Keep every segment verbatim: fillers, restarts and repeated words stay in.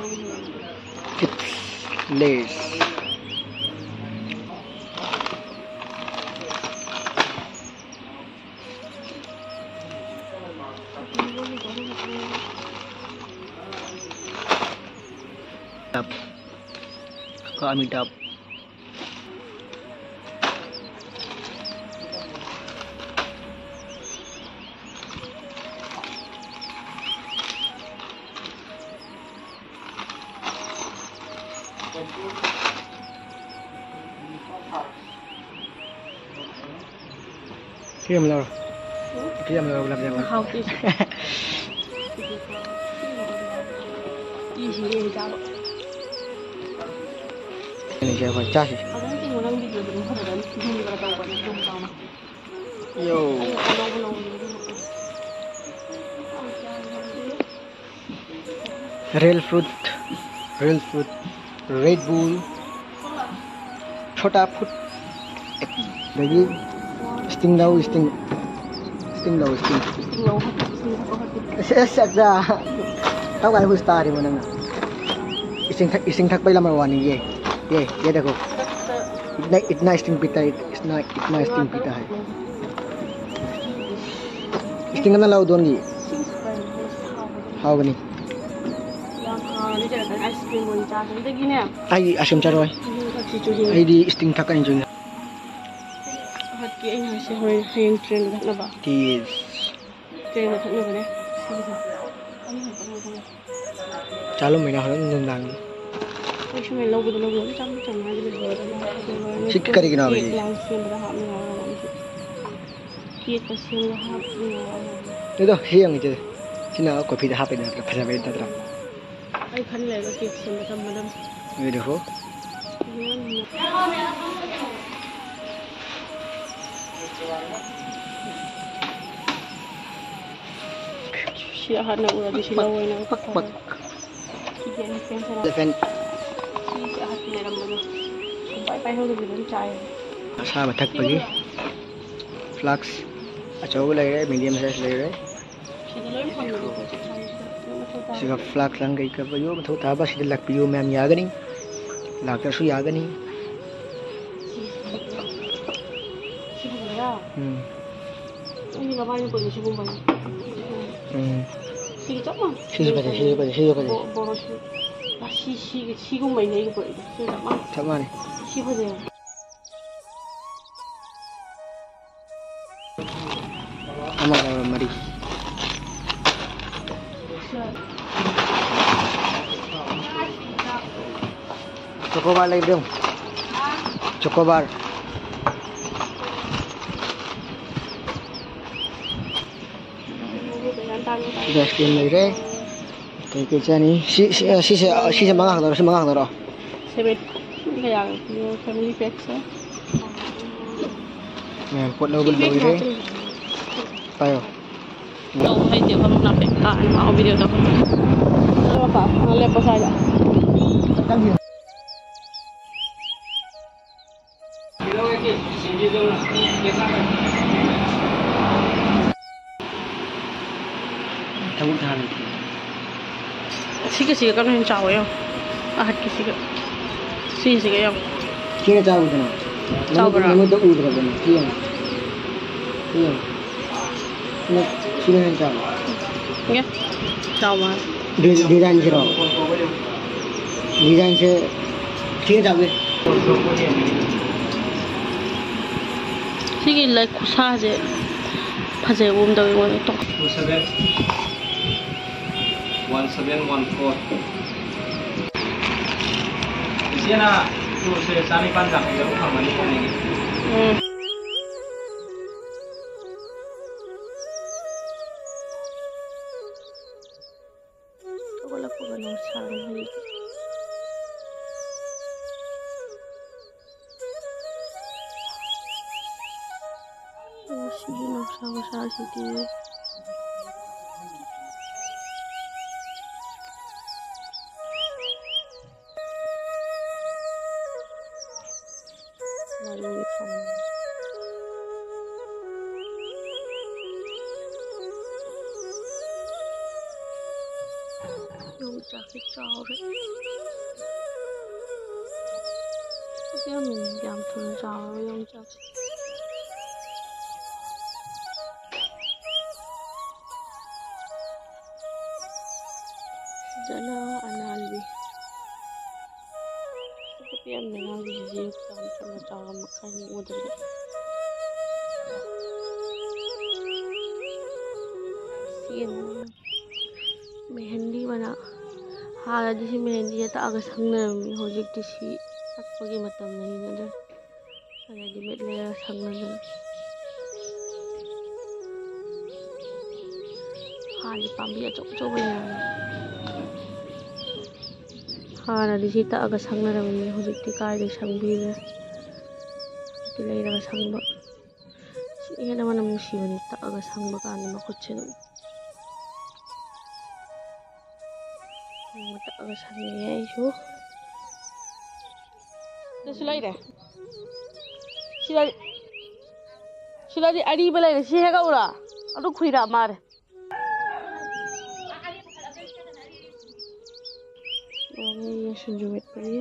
Chips, Lays. Tap. Kaka Amitabh. ꯁꯤ ꯑꯃ ꯂꯧꯔꯣ꯫ ꯁꯤ ꯑꯃ ꯂꯧꯔꯣ, ꯒꯨꯂꯥꯞ ꯖꯥꯃꯨꯟ꯫ ꯍꯥꯎꯇꯦ꯫ ꯏꯁꯤꯡꯗꯤ ꯑꯩ ꯆꯥꯕ꯫ ꯑꯩꯅ ꯁꯤ ꯑꯩꯈꯣꯏ ꯆꯥꯁꯤ꯫ ꯑꯗꯨꯝ ꯌꯦꯡꯉꯣ, ꯅꯪ ꯚꯤꯗꯤꯑꯣꯗꯣ ꯑꯗꯨꯝ ꯐꯖꯅ ꯌꯦꯡꯉꯒ ꯇꯧꯕꯅꯦ, ꯑꯗꯨꯝ ꯇꯧꯅ꯫ ꯌꯣ꯫ ꯑꯩꯅ ꯑꯅꯧꯕ ꯂꯧꯕꯅꯦ, ꯑꯗꯨꯝ꯫ Real fruit, real fruit, Red Bull, Chota Food, ꯑꯗꯒꯤ Sting ꯂꯧ, Sting, Sting ꯂꯧ, Sting꯫ ꯏꯁꯤꯡ ꯂꯧ, ꯏꯁꯤꯡ ꯊꯛꯄ ꯐꯠꯇꯦ꯫ ꯑꯁ, ꯑꯁ, ꯑꯠꯆꯥ꯫ ꯀꯔꯝ ꯀꯥꯟꯗ ꯍꯨꯁ ꯇꯥꯔꯤꯕ ꯅꯪꯅ? ꯏꯁꯤꯡ ꯊꯛ-, ꯏꯁꯤꯡ ꯊꯛꯄꯩ ꯂꯃꯟ ꯋꯥꯅꯤ, ꯌꯦ, ꯌꯦ, ꯌꯦ, ꯗꯦꯈꯣ꯫ इतना, इतना Sting पीता है, इतना, इतना Sting पीता है। Sting ꯑꯃ ꯂꯧ, ꯗꯣꯟꯒꯤ꯫ ꯍꯥꯎꯕꯅꯤ꯫ ꯌꯥꯝ ꯍꯥꯎꯔꯅꯤ, ꯀꯩꯅꯣ, ice cream ꯑꯣꯏꯅ ꯆꯥꯁꯦ꯫ ꯑꯗꯒꯤꯅꯦ, ꯑꯩ ice cream ꯆꯥꯔꯣꯏ꯫ ꯏꯁꯤꯡ ꯊꯛꯁꯤ, ꯆꯨꯍꯤꯡ꯫ ꯑꯩꯗꯤ Sting ꯊꯛꯀꯅꯤ, ꯆꯨꯍꯤꯡ꯫ ꯍꯠꯀꯦ ꯑꯩꯅ ꯍꯥꯏꯁꯦ, ꯍꯣꯔꯦꯟ ꯍꯌꯦꯡ train ꯗ ꯊꯛꯅꯕ꯫ ꯇꯤꯁ꯫ Train ꯗ ꯊꯛꯅꯕꯅꯦ꯫ ꯁꯤꯒꯤꯁꯦ꯫ ꯆꯥꯂꯝꯃꯣꯏꯅ ꯍꯣꯔꯦꯟ ꯅꯨꯡꯗꯥꯡꯒꯤ꯫ ꯑꯩ ꯁꯨꯃꯥꯏꯅ ꯂꯧꯕꯗꯣ ꯂꯧꯕꯗꯣ ꯑꯗꯨꯝ ꯆꯥꯝ ꯆꯥꯝ ꯍꯥꯏꯕꯗꯤ ꯂꯣꯏꯔꯦ꯫ ꯁꯤ ꯀꯔꯤꯒꯤꯅꯣ ꯍꯥꯏꯕ cake ꯁꯤ? ꯂꯥꯡ ꯁꯦꯝꯕꯗ ꯍꯥꯞꯅꯤꯡꯉꯥꯏ ꯑꯣꯏꯔꯝꯒꯅꯤ ꯁꯤ꯫ Cake ꯀ ꯁꯦꯝꯕꯗ ꯍꯥꯞꯅꯤꯡꯉꯥꯏ ꯑꯣꯏꯔꯝꯒꯅꯤ꯫ ꯑꯗꯣ ꯁꯤ ꯌꯦꯡꯉꯤꯁꯦ꯫ ꯁꯤꯅ coffee ꯗ ꯍꯥꯞꯄꯩ ꯅꯠꯇ꯭ꯔꯥ? ꯐꯖꯕꯩ ꯅꯠꯇ꯭ꯔꯥ? ꯑꯩ ꯈꯟ ꯂꯩꯔꯒ cake ꯁꯦꯝꯕ ꯊꯝꯕ ꯅꯝ꯫ ये देखो। ꯁꯤ ꯑꯍꯥꯟꯕ ꯎꯔꯗꯤ ꯁꯤ ꯂꯧꯑꯣꯏꯅ ꯄꯛ, ꯄꯛ꯫ ꯁꯤꯗꯤ ꯑꯩꯅ ꯁꯦꯝ ꯁꯥꯔ꯫ Elephant꯫ ꯁꯤꯁꯦ ꯑꯍꯟ ꯂꯩꯔꯝꯕꯗꯣ ꯁꯨꯡꯄꯥꯏ ꯄꯥꯏꯍꯧꯗꯕꯤꯗ ꯑꯗꯨꯝ ꯆꯥꯏꯌꯦ꯫ ꯑꯁꯥꯕ ꯊꯛꯄꯒꯤ flask ꯑꯆꯧꯕ ꯂꯩꯔꯦ, medium size ꯂꯩꯔꯦ꯫ ꯁꯤꯗ ꯂꯣꯏ ꯐꯪꯕꯅꯦ ꯄꯣꯠꯁꯦ ꯁ꯭ꯋꯥꯏꯁꯤꯗ꯫ ꯑꯗꯨꯝ ꯃꯊꯧ ꯇꯥꯏ꯫ ꯁꯤꯒ ꯐ꯭ꯂꯥꯛꯁ ꯂꯥꯡ ꯀꯩ ꯀꯩ ꯌꯣꯟꯕ ꯃꯊꯧ ꯇꯥꯕ ꯁꯤꯗ ꯂꯥꯛꯄꯤꯌꯨ ꯃꯌꯥꯝ, ꯌꯥꯒꯅꯤ, ꯂꯥꯛꯇ꯭ꯔꯁꯨ ꯌꯥꯒꯅꯤ꯫ ꯁꯤꯒꯨꯝꯕꯔꯥ? ꯎꯝ꯫ ꯑꯩꯒꯤ ꯅꯕꯥꯏꯅ ꯄꯨꯔꯛꯏ ꯁꯤꯒꯨꯝꯕꯅꯤ꯫ ꯎꯝ꯫ ꯁꯤꯒ ꯆꯞ ꯃꯥꯟꯅꯩ꯫ ꯁꯤꯁꯨ ꯐꯖꯩ, ꯁꯤꯁꯨ ꯐꯖꯩ, ꯁꯤꯁꯨ ꯐꯖꯩ꯫ ꯕꯣ-, ꯕꯣꯔꯣꯁꯤ꯫ ꯑꯁꯤ, ꯁꯤꯒ, ꯁꯤꯒꯨꯝꯕꯩꯅꯦ ꯑꯩꯒꯤ ꯄꯨꯔꯛꯏꯗꯣ꯫ ꯁꯤꯒ ꯆꯞ ꯃꯥꯟꯅꯩ꯫ ꯆꯞ ꯃꯥꯟꯅꯩ꯫ ꯁꯤ ꯐꯖꯩ꯫ ꯑꯃ ꯂꯧꯔꯣ, ꯃꯔꯤ꯫ ꯆꯣꯀꯣꯕꯥꯔ ꯂꯩꯕ꯭ꯔꯣ? ꯆꯣꯀꯣꯕꯥꯔ꯫ ꯁꯤꯗ ꯑꯥꯏꯁ ꯀ꯭ꯔꯤꯝ ꯂꯩꯔꯦ꯫ ꯀꯩ ꯀꯩ ꯆꯥꯅꯤ? ꯁꯤ, ꯁꯤ, ꯑ, ꯁꯤꯁꯦ, ꯑ, ꯁꯤꯁꯦ ꯃꯉꯥ ꯈꯛꯇꯔꯣ? ꯁꯤ ꯃꯉꯥ ꯈꯛꯇꯔꯣ? ꯁꯦꯚꯦꯟ꯫ ꯁꯤ ꯀꯌꯥꯒ ꯄꯤꯕꯅꯣ? ꯐꯦꯃꯤꯂꯤ ꯄꯦꯛꯁꯦ꯫ ꯃꯌꯥꯝ ꯄꯣꯠ ꯂꯧꯕ ꯁꯤ ꯄꯦꯛ ꯂꯣꯏꯔꯦ꯫ ꯍꯥꯞꯆꯤꯜꯂꯨ꯫ ꯄꯥꯏꯌꯣ꯫ ꯇꯧꯕ ꯍꯩꯇꯦ, ꯐꯃꯨꯡ ꯅꯥꯄꯦꯛ ꯀꯥꯅꯤ ꯃꯥ ꯚꯤꯗꯤꯑꯣ ꯇꯧ꯫ ꯂꯦꯞꯄꯣ ꯁ꯭ꯋꯥꯏꯗ꯫ ꯊꯕꯛ ꯊꯥꯅꯤ꯫ ꯁꯤꯒ ꯁꯤꯒ ꯀꯔꯝꯕ ꯍꯦꯟꯅ ꯆꯥꯎꯋꯦ ꯌꯦꯡꯉꯣ꯫ ꯑꯍꯠꯀꯤꯁꯤꯒ꯫ ꯁꯤꯁꯤꯒ ꯌꯦꯡꯉꯣ꯫ ꯁꯤꯅ ꯆꯥꯎꯋꯤꯗꯅ꯫ ꯆꯥꯎꯕ꯭ꯔꯥ? ꯅꯃꯤꯠꯇ ꯎꯗ꯭ꯔꯕꯅꯦ꯫ ꯁꯤ ꯌꯦꯡꯉꯣ꯫ ꯁꯤ ꯌꯦꯡꯉꯣ꯫ ꯁꯤꯅ, ꯁꯤꯅ ꯍꯦꯟꯅ ꯆꯥꯎꯋꯦ꯫ ꯏꯍꯦ꯫ ꯆꯥꯎ ꯃꯥꯜꯂꯦ꯫ ꯗꯤ-, ꯗꯤꯖꯥꯏꯟꯁꯤꯔꯣ? ꯗꯤꯖꯥꯏꯟꯁꯦ ꯁꯤꯅ ꯆꯥꯎꯋꯦ꯫ ꯁꯤꯒꯤ ꯂꯩ ꯈꯨꯁꯥꯁꯦ ꯐꯖꯕꯒꯨꯝ ꯇꯧꯋꯤ ꯑꯩꯉꯣꯟꯗ꯫ Two seven one seven one four꯫ ꯏꯆꯦꯅ ꯇꯨꯁꯦ ꯆꯥꯅꯤꯄꯥꯟ ꯌꯥꯡꯈꯩꯗ ꯑꯗꯨꯝ ꯐꯪꯒꯅꯤ ꯈꯜꯂꯤꯅꯦ꯫ ꯎꯝ꯫ ꯍꯧꯒꯠꯂꯛꯄꯒ ꯅꯨꯡꯁꯥ ꯃꯩ꯫ ꯉꯁꯤꯒꯤ ꯅꯨꯡꯁꯥ ꯈꯨꯁꯥꯁꯤꯗꯤ꯫ ꯃꯔꯨ ꯊꯝ-꯫ ꯆꯥꯎꯔꯦ꯫ ꯌꯥꯝ, ꯌꯥꯝ ꯊꯨꯅ ꯆꯥꯎꯔꯦ ꯌꯣꯡꯆꯥꯛꯁꯦ꯫ ꯐꯖꯅ ꯑꯅꯥꯜꯂꯤ꯫ ꯅꯨꯄꯤ ꯑꯃꯅ ꯉꯥꯡꯕꯁꯤꯗꯤ ꯌꯥꯝ ꯐꯅ ꯆꯥꯎꯔꯝꯕ ꯈꯔ ꯎꯗꯕ꯫ ꯁꯤ ꯌꯦꯡꯉꯨ꯫ ꯃꯦꯍꯦꯟꯗꯤ ꯃꯅꯥ꯫ ꯍꯥꯟꯅꯗꯤ ꯁꯤ ꯃꯦꯍꯦꯟꯗꯤꯁꯦ ꯇꯛꯑꯒ ꯁꯪꯅꯔꯝꯃꯤ꯫ ꯍꯧꯖꯤꯛꯇꯤ ꯁꯤ ꯇꯛꯄꯒꯤ ꯃꯇꯝ ꯂꯩꯅꯗ꯭ꯔꯦ꯫ ꯔꯦꯗꯤꯃꯦꯗ ꯂꯩꯔꯒ ꯁꯪꯅꯗꯅ꯫ ꯍꯥꯟꯅꯗꯤ ꯄꯥꯝꯕꯤ ꯑꯆꯧ ꯑꯆꯧꯕ ꯂꯩꯔꯝꯃꯤ꯫ ꯍꯥꯟꯅꯗꯤ ꯁꯤ ꯇꯛꯑꯒ ꯁꯪꯅꯔꯝꯃꯤ꯫ ꯍꯧꯖꯤꯛꯇꯤ ꯀꯥꯏꯗꯩ ꯁꯪꯕꯤꯔꯦ? ꯍꯧꯖꯤꯛꯇꯤ ꯂꯩꯔꯒ ꯁꯪꯕ꯫ ꯁꯤꯅ ꯍꯦꯟꯅ ꯃꯅꯝ ꯅꯨꯡꯁꯤꯕꯅꯤ, ꯇꯛꯑꯒ ꯁꯪꯕ ꯀꯥꯟꯗ ꯃꯈꯨꯠꯁꯦ ꯑꯗꯨꯝ꯫ ꯅꯣꯡꯃ ꯇꯛꯑꯒ ꯁꯪꯉꯦ ꯑꯩꯁꯨ꯫ ꯁꯤꯗꯁꯨ ꯂꯩꯔꯦ꯫ ꯁꯤꯗ, ꯁꯤꯗꯗꯤ ꯑꯔꯤꯕ ꯂꯩꯔꯦ꯫ ꯁꯤ ꯍꯦꯛꯂꯛꯎꯔꯥ? ꯑꯗꯨ ꯈꯨꯏꯔ ꯃꯥꯜꯂꯦ꯫ ꯁꯤꯡꯖꯨ ꯃꯦꯠꯄꯒꯤ꯫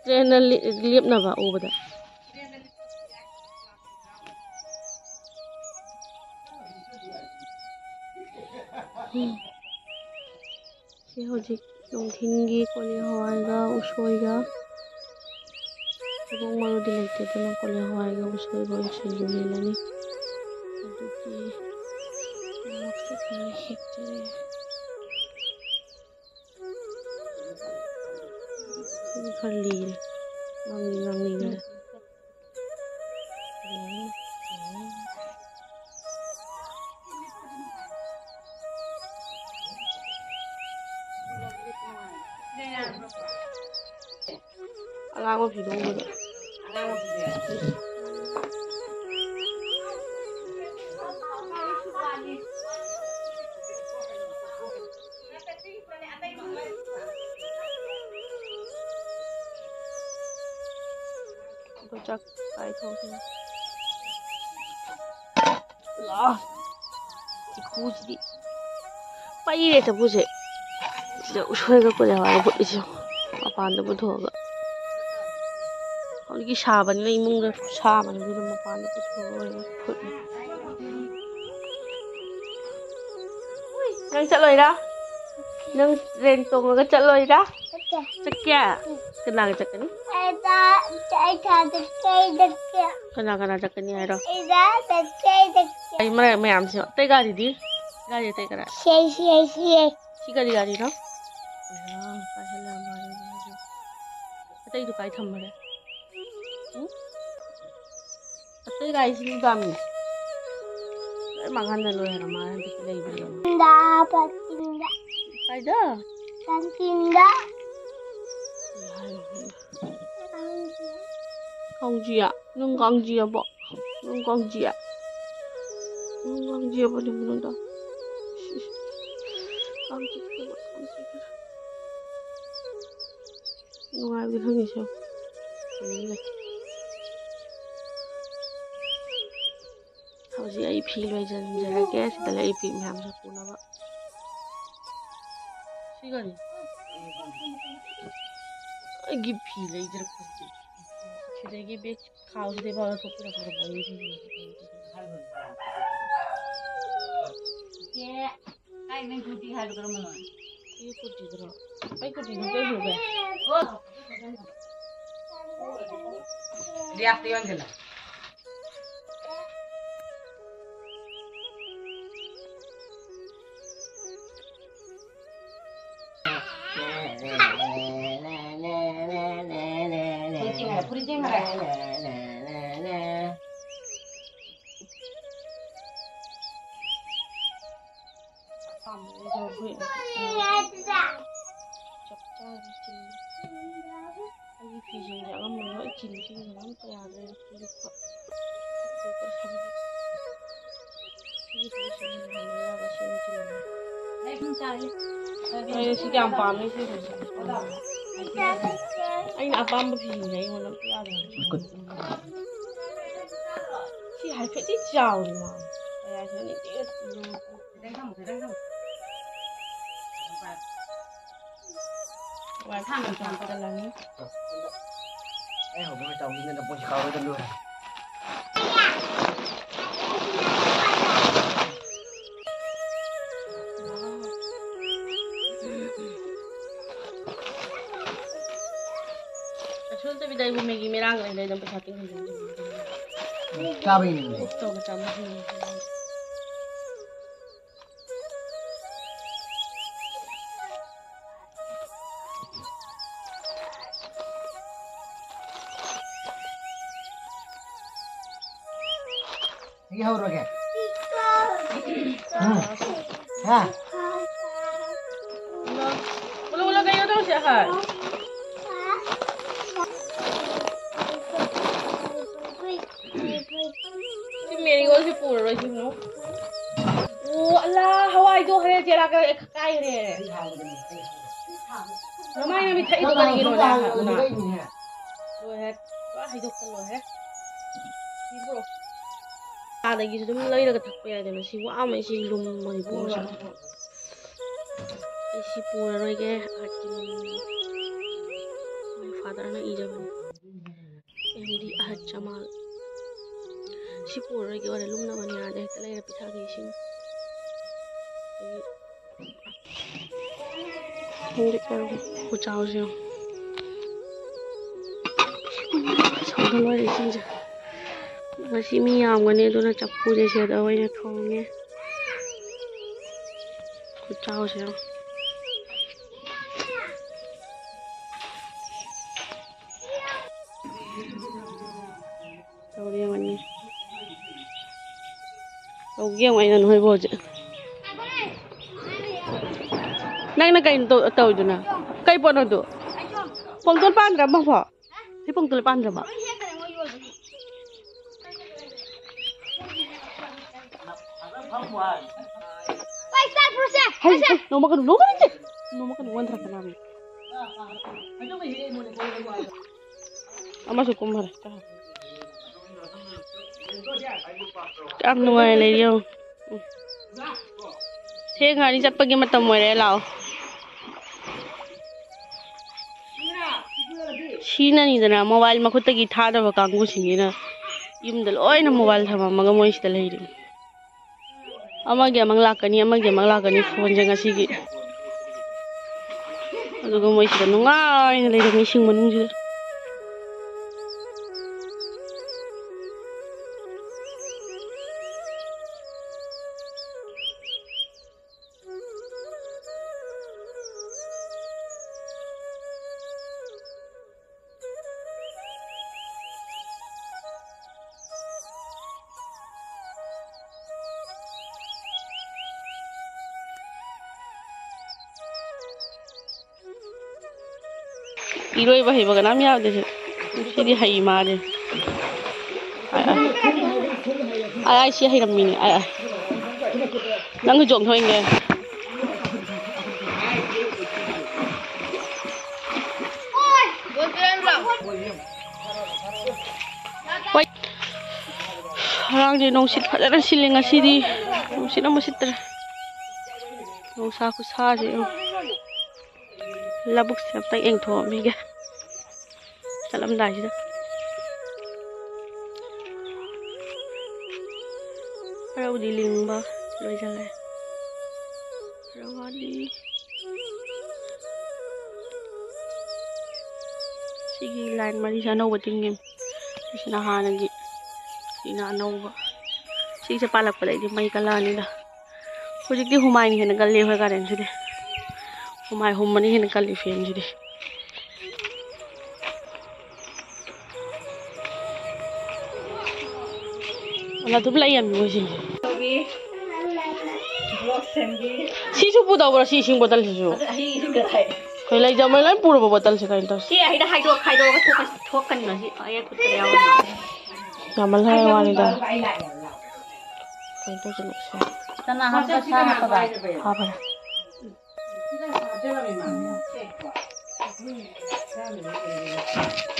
ꯇ꯭ꯔꯦꯟꯅ ꯂꯦ-, ꯂꯦꯞꯅꯕ ꯎꯕꯗ꯫ ꯎꯝ꯫ ꯁꯤ ꯍꯧꯖꯤꯛ ꯅꯨꯡꯊꯤꯜꯒꯤ ꯀꯣꯂꯤ ꯍꯋꯥꯏꯒ ꯎꯁꯣꯏꯒ, ꯊꯩꯕꯣꯡ ꯃꯔꯨꯗꯤ ꯂꯩꯇꯦ, ꯑꯗꯨꯅ ꯀꯣꯂꯤ ꯍꯋꯥꯏꯒ ꯎꯁꯣꯏꯒ ꯑꯣꯏꯅ ꯁꯤꯡꯖꯨ ꯃꯦꯠꯂꯅꯤ꯫ ꯑꯗꯨꯒꯤ ꯃꯣꯔꯣꯛꯁꯨ ꯈꯔ ꯍꯦꯛꯆꯔꯦ꯫ ꯁꯤꯗꯤ ꯈꯔ ꯂꯤꯔꯦ, ꯉꯥꯡꯂꯤ ꯉꯥꯡꯂꯤꯅ꯫ ꯑꯉꯥꯡꯕ ꯐꯤꯗꯣꯡꯕꯗꯣ꯫ ꯆꯥꯛ ꯀꯥꯏꯊꯣꯛꯈꯤꯅꯤ꯫ ꯂꯥ, ꯏꯈꯨꯁꯤꯗꯤ ꯄꯩꯔꯦ ꯆꯐꯨꯁꯦ꯫ ꯁꯤꯗ ꯎꯁꯣꯏꯒ ꯀꯣꯂꯦ ꯍꯋꯥꯏꯒ ꯐꯨꯠꯂꯤꯁꯦ ꯌꯦꯡꯉꯣ, ꯃꯄꯥꯟꯗ ꯄꯨꯊꯣꯛꯑꯒ꯫ ꯍꯧꯖꯤꯛꯀꯤ ꯁꯥꯕꯅꯤꯅ, ꯏꯃꯨꯡꯗ ꯁꯥꯕꯅꯤꯅ ꯃꯄꯥꯟꯗ ꯄꯨꯊꯣꯛꯑꯒ ꯑꯣꯏꯅ ꯐꯨꯠꯂꯤ꯫ ꯅꯪ ꯆꯠꯂꯣꯏꯔꯥ? ꯅꯪ ꯇ꯭ꯔꯦꯟ ꯇꯣꯡꯉꯒ ꯆꯠꯂꯣꯏꯔꯥ? ꯆꯠꯀꯦ꯫ ꯀꯅꯥꯒ ꯆꯠꯀꯅꯤ? ꯑꯩ ꯊꯥ-, ꯑꯩ ꯊꯥꯗ ꯀꯩꯗꯛꯀꯦ꯫ ꯀꯅꯥ ꯀꯅꯥ ꯆꯠꯀꯅꯤ ꯍꯥꯏꯔꯣ? ꯑꯩꯗ ꯆꯠꯀꯦ, ꯆꯠꯀꯦ꯫ ꯑꯩ ꯃꯔꯛ ꯃꯌꯥꯝꯁꯦ꯫ ꯑꯇꯩ ꯒꯥꯔꯤꯗꯤ? ꯒꯥꯔꯤ ꯑꯇꯩ ꯀꯅꯥ? ꯁꯤ, ꯁꯤ, ꯁꯤ꯫ ꯁꯤ ꯀꯔꯤ ꯒꯥꯔꯤꯅꯣ? ꯑꯌꯥ, ꯀꯥꯏ ꯍꯜꯂꯛꯑ ꯃꯥꯜꯂꯦ ꯃꯥꯁꯦ꯫ ꯑꯇꯩꯗꯨ ꯀꯥꯏ ꯊꯝꯃꯒꯦ? ꯎꯝ? ꯑꯇꯩ ꯒꯥꯔꯤꯁꯤꯡ ꯄꯥꯝꯃꯤ꯫ ꯂꯣꯏ ꯃꯥꯡꯍꯟꯅ ꯂꯣꯏꯔꯦ ꯃꯥ ꯍꯟꯗꯛꯀꯤ ꯂꯩꯕꯗꯣ꯫ ꯄꯥꯔꯀꯤꯡꯗ, ꯄꯥꯔꯀꯤꯡꯗ꯫ ꯀꯥꯏꯗ? ꯄꯥꯔꯀꯤꯡꯗ꯫ ꯀꯥꯡꯖꯤꯌꯥ? ꯅꯪ ꯀꯥꯡꯖꯤꯌꯥꯕꯣ? ꯅꯪ ꯀꯥꯡꯖꯤꯌꯥ? ꯅꯪ ꯀꯥꯡꯖꯤꯌꯥꯕꯣ ꯅꯪ ꯃꯅꯨꯡꯗ? ꯀꯥꯡ ꯆꯤꯛꯇꯕ, ꯀꯥꯡ ꯆꯤꯛꯇꯕ꯫ ꯅꯨꯡꯉꯥꯏꯕꯗꯤ ꯈꯪꯗꯦ ꯁꯦ꯫ ꯇꯨꯃꯤꯟ ꯂꯩ꯫ ꯍꯧꯖꯤꯛ ꯑꯩ ꯐꯤ ꯂꯣꯏꯁꯤꯟꯖꯔꯒꯦ꯫ ꯁꯤꯗ ꯂꯩ ꯐꯤ ꯃꯌꯥꯝꯁꯦ ꯄꯨꯅꯕ꯫ ꯁꯤꯒꯅꯤ꯫ ꯑꯩꯒꯤ ꯐꯤ ꯂꯩꯖꯔꯛꯄꯁꯦ꯫ ꯁꯤꯗꯒꯤ ꯕꯦꯒ ꯈꯥꯎꯁꯤꯗꯩ ꯐꯥꯎ ꯂꯧꯊꯣꯛꯄꯤꯔꯛꯄꯗ ꯕꯣꯔꯤ ꯐꯤ꯫ ꯏꯆꯦ, ꯀꯥꯏ ꯅꯪ ꯀꯨꯔꯇꯤ ꯍꯥꯏꯕ ꯀꯔꯝꯕꯅꯣ? ꯁꯤ ꯀꯨꯔꯇꯤꯗꯨꯔꯣ? ꯑꯩ ꯀꯨꯔꯇꯤꯗꯨ ꯀꯩ ꯍꯧꯒꯦ? ꯑꯣ꯫ ꯔꯤꯌꯥꯛꯇ ꯌꯣꯟꯁꯤꯜꯂꯣ꯫ ꯐꯨꯔꯤꯠ ꯆꯤꯡꯉꯔꯦ, ꯐꯨꯔꯤꯠ ꯆꯤꯡꯉꯔꯦ꯫ ꯆꯞ ꯆꯥꯔꯦ ꯆꯤꯟꯕ꯫ ꯑꯩꯒꯤ ꯐꯤꯁꯤꯡꯁꯦ ꯑꯉꯝꯕ ꯂꯣꯏ ꯆꯤꯟ ꯆꯤꯟꯕꯅ ꯑꯝꯇ ꯌꯥꯗ꯭ꯔꯦ ꯂꯤꯠꯄ꯫ ꯁꯤꯒꯤ ꯐꯤꯁꯤꯡꯁꯦ ꯍꯥꯟꯅ ꯌꯥꯕ ꯁꯤ ꯑꯣꯏꯅ ꯆꯤꯜꯂꯝꯃꯦ꯫ ꯑꯩ ꯁꯤ ꯀꯌꯥꯝ ꯄꯥꯝꯃꯤ ꯁꯤ ꯍꯧꯖꯤꯛ꯫ ꯑꯩꯅ ꯑꯄꯥꯝꯕ ꯐꯤꯁꯤꯡꯁꯦ ꯑꯩꯉꯣꯟꯗ ꯑꯝꯇ ꯌꯥꯗ꯭ꯔꯕ꯫ ꯁꯤ ꯍꯥꯏꯐꯦꯠꯇꯤ ꯆꯥꯎꯔꯦ ꯃꯥ꯫ ꯀꯌꯥꯁꯤꯅ ꯅꯤꯡꯊꯤꯅ ꯋꯥꯏ ꯐꯤ ꯆꯥꯎꯁꯤꯜꯂꯅꯤ꯫ ꯑꯩ ꯍꯧꯕꯒ ꯆꯥꯎꯕꯤꯅ ꯅꯄꯣꯠꯁꯤ ꯀꯥꯎꯔꯣꯏꯗ ꯂꯣꯏꯔꯦ꯫ ꯀꯩꯁꯨ ꯅꯠꯇꯕꯤꯗ ꯑꯩꯕꯨ ꯃꯦꯒꯤ ꯃꯦꯔꯥꯡ ꯂꯩ ꯂꯩꯗꯅ ꯄꯩꯁꯥ ꯇꯤꯡꯍꯟꯕꯤꯔꯤꯕꯅꯤ꯫ ꯆꯥꯕꯩꯅꯦ꯫ ꯑꯣꯛ ꯇꯧꯔꯒ ꯆꯥꯅꯕꯅꯦ꯫ ꯑꯩ ꯍꯧꯔꯒꯦ꯫ ꯎꯝ꯫ ꯍꯥ? ꯎꯂꯣ, ꯎꯂꯣ, ꯀꯩꯅꯣ ꯇꯧꯁꯦ, ꯍꯣꯏ꯫ ꯁꯤ ꯃꯦꯔꯤꯒꯣꯜꯁꯦ ꯄꯨꯔꯔꯣꯏ, ꯁꯤ ꯍꯨꯟꯗꯣꯛ꯫ ꯑꯣ, ꯑꯂꯥ, ꯍꯋꯥꯏꯗꯣ ꯍꯣꯔꯦꯟ ꯆꯦꯔꯥ ꯀ-, ꯀꯥꯏꯈ꯭ꯔꯦ꯫ ꯃꯃꯥꯏ ꯃꯃꯤꯠ ꯊꯛꯏꯗꯣ ꯀꯔꯤꯒꯤꯅꯣ, ꯅꯪ? ꯂꯣꯏꯔꯦ, ꯄꯨꯔꯥ ꯍꯩꯗꯣꯛꯄ ꯂꯣꯏꯔꯦ꯫ ꯁꯤꯕꯨ ꯑꯥꯗꯒꯤꯁꯨ ꯑꯗꯨꯝ ꯂꯩꯔꯒ ꯊꯛꯄ ꯌꯥꯏꯗꯅ, ꯁꯤ ꯋꯥꯃꯩ, ꯁꯤ ꯂꯨꯝꯃꯩ ꯄꯣꯠꯁꯦ꯫ ꯑꯩ ꯁꯤ ꯄꯨꯔꯔꯣꯏꯒꯦ, ꯑꯥꯔꯠꯀꯤ ꯃꯃꯤꯡꯗꯣ꯫ ꯃꯣꯏ ꯐꯥꯗꯔꯅ ꯏꯖꯕꯅꯦ꯫ M D ꯑꯍꯠ Jamal. ꯁꯤ ꯄꯨꯔꯔꯣꯏꯒꯦ, ꯍꯣꯔꯦꯟ ꯂꯨꯝꯅꯕꯅꯤ, ꯑꯥꯗ ꯍꯦꯛꯇ ꯂꯩꯔ ꯄꯤꯊꯛꯑꯒꯦ ꯏꯁꯤꯡ꯫ ꯑꯗꯒꯤ ꯈꯪꯗꯦ, ꯀꯔꯝ-, ꯈꯨꯆꯥꯎꯁꯦ ꯌꯦꯡꯉꯣ꯫ ꯁꯧꯕ ꯂꯣꯏꯔꯦ ꯏꯁꯤꯡꯁꯦ꯫ ꯉꯁꯤ ꯃꯤ ꯌꯥꯝꯒꯅꯤ, ꯑꯗꯨꯅ ꯆꯐꯨꯁꯦ ꯁꯤꯗ ꯑꯣꯏꯅ ꯊꯣꯡꯉꯦ꯫ ꯈꯨꯆꯥꯎꯁꯦ ꯌꯦꯡꯉꯣ꯫ ꯇꯧꯔꯦ ꯌꯦꯡꯉꯣꯅꯦ꯫ ꯇꯧꯒꯦ ꯌꯦꯡꯉꯣ ꯑꯩꯅ ꯅꯣꯏꯕꯨ ꯍꯧꯖꯤꯛ꯫ ꯅꯪꯅ ꯀꯩꯅꯣ ꯇꯧ-, ꯇꯧꯔꯤꯗꯨꯅ? ꯀꯩ ꯄꯣꯠꯅꯣ ꯑꯗꯨ? ꯄꯣꯡꯇꯣꯟ ꯄꯥꯟꯗ꯭ꯔꯕ ꯑꯃꯐꯥꯎ? ꯁꯤ ꯄꯣꯡꯇꯣꯟ ꯄꯥꯟꯗ꯭ꯔꯕ? ꯍꯩ, ꯍꯩ, ꯅꯣꯡꯃ ꯀꯩꯅꯣ, ꯅꯣꯡꯃ ꯀꯩꯅꯣ, ꯅꯣꯡꯃ ꯀꯩꯅꯣ, ꯋꯥꯟꯊꯔꯛꯀꯅꯥꯃꯤ꯫ ꯑꯃꯁꯨ ꯀꯨꯝꯈꯔꯦ꯫ ꯌꯥꯝ ꯅꯨꯡꯉꯥꯏ ꯂꯩꯔꯤ ꯌꯦꯡꯉꯣ꯫ ꯎꯝ꯫ ꯊꯦꯡꯈ꯭ꯔꯅꯤ, ꯆꯠꯄꯒꯤ ꯃꯇꯝ ꯑꯣꯏꯔꯦ, ꯂꯥꯛꯑꯣ꯫ ꯁꯤꯅꯅꯤꯗꯅ ꯃꯣꯕꯥꯏꯜ ꯃꯈꯨꯠꯇꯒꯤ ꯊꯥꯗꯕ ꯀꯥꯡꯕꯨꯁꯤꯡꯁꯤꯅ ꯌꯨꯝꯗ ꯂꯣꯏꯅ ꯃꯣꯕꯥꯏꯜ ꯊꯝꯃꯝꯃꯒ ꯃꯣꯏ ꯁꯤꯗ ꯂꯩꯔꯤ꯫ ꯑꯃꯒꯤ ꯑꯃ ꯂꯥꯛꯀꯅꯤ, ꯑꯃꯒꯤ ꯑꯃ ꯂꯥꯛꯀꯅꯤ ꯐꯣꯟꯁꯦ ꯉꯁꯤꯒꯤ꯫ ꯑꯗꯨꯒ ꯃꯣꯏ ꯁꯤꯗ ꯅꯨꯡꯉꯥꯏꯅ ꯂꯩꯔꯝꯃꯤ ꯏꯁꯤꯡ ꯃꯅꯨꯡꯁꯤꯗ꯫ ꯏꯔꯣꯏꯕ ꯍꯩꯕ ꯀꯅꯥꯝ ꯌꯥꯎꯗꯦ ꯁꯤ꯫ ꯁꯤꯗꯤ ꯍꯩ ꯃꯥꯜꯂꯦ꯫ ꯑꯥꯏ, ꯑꯥꯏ꯫ ꯑꯥꯏ, ꯑꯥꯏ, ꯁꯤ ꯍꯩꯔꯝꯃꯤꯅꯦ꯫ ꯑꯥꯏ, ꯑꯥꯏ꯫ ꯅꯪꯁꯨ ꯆꯣꯡꯊꯣꯛꯏꯅꯦ꯫ ꯍꯣꯏ꯫ ꯉꯔꯥꯡꯗꯤ ꯅꯨꯡꯁꯤꯠ ꯐꯖꯅ ꯁꯤꯜꯂꯤ, ꯉꯁꯤꯗꯤ ꯅꯨꯡꯁꯤꯠ ꯑꯃꯨꯛ ꯁꯤꯠꯇ꯭ꯔꯦ꯫ ꯅꯨꯡꯁꯥ ꯈꯨꯁꯥꯁꯦ ꯌꯦꯡꯉꯨ꯫ ꯂꯧꯕꯨꯛꯁꯦ ꯑꯝꯇ ꯌꯦꯡꯊꯣꯛꯑꯝꯃꯤꯒꯦ꯫ ꯆꯠꯂꯝꯗꯥꯏꯁꯤꯗ꯫ ꯈꯔꯕꯨꯗꯤ ꯂꯤꯡꯕ ꯂꯣꯏꯁꯤꯜꯂꯦ꯫ ꯈꯔ ꯋꯥꯠꯂꯤ꯫ ꯁꯤꯒꯤ ꯂꯥꯏꯟ ꯃꯔꯤꯁꯦ ꯑꯅꯧꯕ ꯇꯤꯡꯉꯤꯅꯤ꯫ ꯁꯤꯁꯤꯅ ꯍꯥꯟꯅꯒꯤ, ꯁꯤꯅ ꯑꯅꯧꯕ꯫ ꯁꯤꯁꯦ ꯄꯥꯜꯂꯛꯄꯗꯩꯗꯤ ꯃꯩ ꯀꯜꯂꯛꯑꯅꯤꯗ꯫ ꯍꯧꯖꯤꯛꯇꯤ ꯍꯨꯃꯥꯏꯅ ꯍꯦꯟꯅ ꯀꯜꯂꯤ ꯑꯩꯈꯣꯏ ꯒꯥꯔꯗꯦꯟꯁꯤꯗꯤ꯫ ꯍꯨꯃꯥꯏ ꯍꯨꯝꯕꯅ ꯍꯦꯟꯅ ꯀꯜꯂꯤ ꯐꯦꯟꯁꯤꯗꯤ꯫ ꯑꯗꯨꯝ ꯂꯩ ꯌꯥꯝ ꯃꯣꯏꯁꯤꯡꯁꯦ꯫ ꯁꯤꯁꯨ ꯄꯨꯗꯧꯕ꯭ꯔꯣ, ꯁꯤ ꯏꯁꯤꯡ ꯕꯣꯇꯜꯁꯤꯁꯨ? ꯀꯩ ꯂꯩꯖ-, ꯃꯣꯏ ꯂꯣꯏ ꯄꯨꯔꯕ ꯕꯣꯇꯜꯁꯦ ꯀꯩꯅꯣ ꯇꯧꯁꯦ? ꯁꯤ ꯑꯍꯤꯗ ꯍꯥꯏꯗꯣꯛ-, ꯈꯥꯏꯗꯣꯛꯑꯒ ꯊꯣꯛꯀ-, ꯊꯣꯛꯀꯅꯤ ꯃꯁꯤ ꯑꯌꯦꯠꯄꯗ ꯌꯥꯎꯔꯒ꯫ ꯌꯥꯝꯃꯜꯂꯦ ꯍꯥꯏꯕ ꯋꯥꯅꯤꯗ꯫ ꯀꯩꯅꯣ ꯇꯧꯁꯤꯜꯂꯛꯁꯦ꯫ ꯆꯅꯥ ꯍꯥꯞꯄ ꯁꯥ ꯍꯥꯞꯄꯒ꯫ ꯍꯥꯞꯄꯒ꯫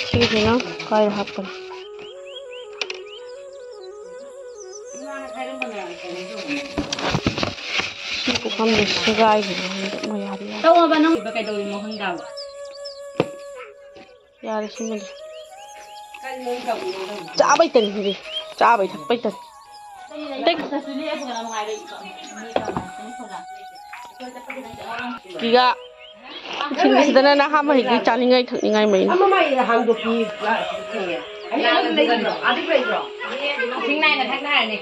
ꯁꯤꯒꯤꯁꯤꯅ ꯀꯥꯏꯗ ꯍꯥꯞꯀꯅꯤ? ꯁꯤ ꯄꯨꯈꯝꯁꯦ ꯁꯦꯒꯥꯏꯈꯤꯕ ꯈꯪꯗꯦ, ꯃꯣꯏ ꯌꯥꯔꯤ ꯌꯥꯔꯤ꯫ ꯇꯧꯑꯣꯕ, ꯅꯪ ꯀꯩꯗꯧꯔꯤꯅꯣ ꯈꯪꯗꯦꯕ꯫ ꯌꯥꯔꯦ, ꯁꯤꯃꯗꯤ꯫ ꯆꯥꯕꯩꯇꯅꯤ ꯁꯤꯗꯤ꯫ ꯆꯥꯕꯩ ꯊꯛꯄꯩꯇꯅꯤ꯫ ꯀꯤꯒ ꯁꯤꯡꯁꯤꯗꯅ ꯅꯍꯥ ꯃꯍꯤꯛꯀꯤ ꯆꯥꯅꯤꯡꯉꯥꯏ ꯊꯛꯅꯤꯡꯉꯥꯏ ꯃꯩꯅꯤ꯫ ꯑꯃ ꯃꯥꯏ ꯍꯥꯡꯗꯣꯛꯄꯤ꯫ ꯑꯗꯨ ꯂꯩꯕ꯭ꯔꯣ? ꯑꯗꯨ ꯂꯩꯕ꯭ꯔꯣ? ꯏꯁꯤꯡ ꯅꯥꯏꯅ ꯊꯛꯅꯔꯅꯤ꯫